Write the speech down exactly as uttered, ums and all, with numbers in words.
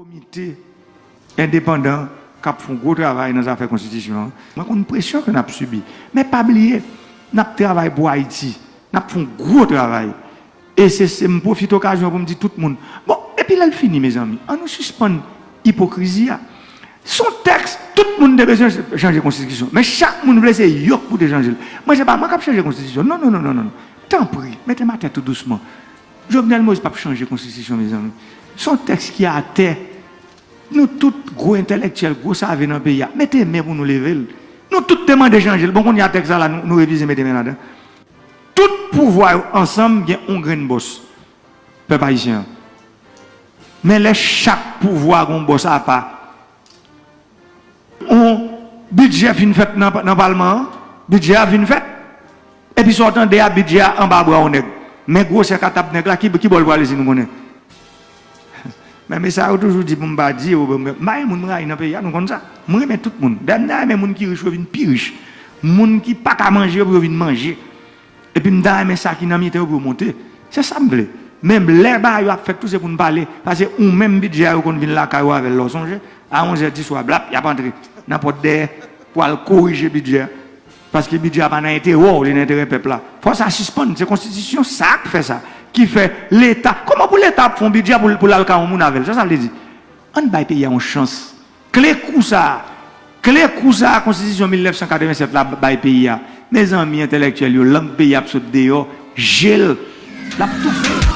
Komite endepandan k ap fè yon gwo travay nan zafè konstitisyon an. Mwen konn presyon ke n ap sibi. Men pa bliye, n ap travay pou Ayiti. N ap fè yon gwo travay. E se, se m pwofite okazyon pou m di tout moun. Bon, epi lè l fini, mezanmi, an nou sispann ipokrizi a. Se yon tèks, tout moun te bezwen chanje konstitisyon. Men chak moun vle se yo k pou te chanje l. Mwen, se pa mwen k ap chanje konstitisyon. Non, non, non, non, non. Tanpri, mete m atè tou dousman. Jovenel Moïse p ap chanje konstitisyon, mezanmi. Se yon tèks ki atè. Nou tout gwo entèlektyèl, gwo save nan peyi a, mete men pou nou leve l. Nou tout te mande chanje l. Bon, kounye a tèks la, la, nou, nou refize mete men ladan. Tout pouvwa yo ansanm gen yon grenn bòs, pèp ayisyen an. Men lè chak pouvwa gen yon bòs apa, yon bidjè fin fèt nan, nan palman an, bidjè a fin fèt, epi sa w tande a, bidjè a anba bra yon nèg. Men gwosè katab nèg la, ki, ki bò l prale si nou konnen? Men, men sa yo toujou di pou m pa di yo, m pa gen moun m rayi nan peyi a, nou konn sa. Mwen renmen tout moun. Dayè, m ta renmen moun ki rich yo vin pi rich. Moun ki pa ka manje yo pou yo vin manje. Epi m ta renmen sa ki nan mitan yo pou yo monte. Se sa m vle. Men lè bagay yo ap fèt tou, se pou n pale. Paske ou menm bidjè a yo konn vin lakay ou avè l, lè w sonje. A onzè di swa, blap, y ap antre nan pòt dèyè pou al korije bidjè a. Paske bidjè a pa nan enterè w, li nan enterè pèp la. Fò sa sispann. Se konstitisyon sa k fè sa. Ki fè Leta. Kòman pou Leta ap fè yon bidjè pou, pou l al kay yon moun avè l? Sa sa vle di? Ann bay peyi a yon chans. Kle kou sa a, kle kou sa a, konstitisyon mil nèf san katrevennsèt la bay peyi a. Mezanmi, entèlektyèl yo, lang peyi a ap sot deyò, je l, l ap toufe.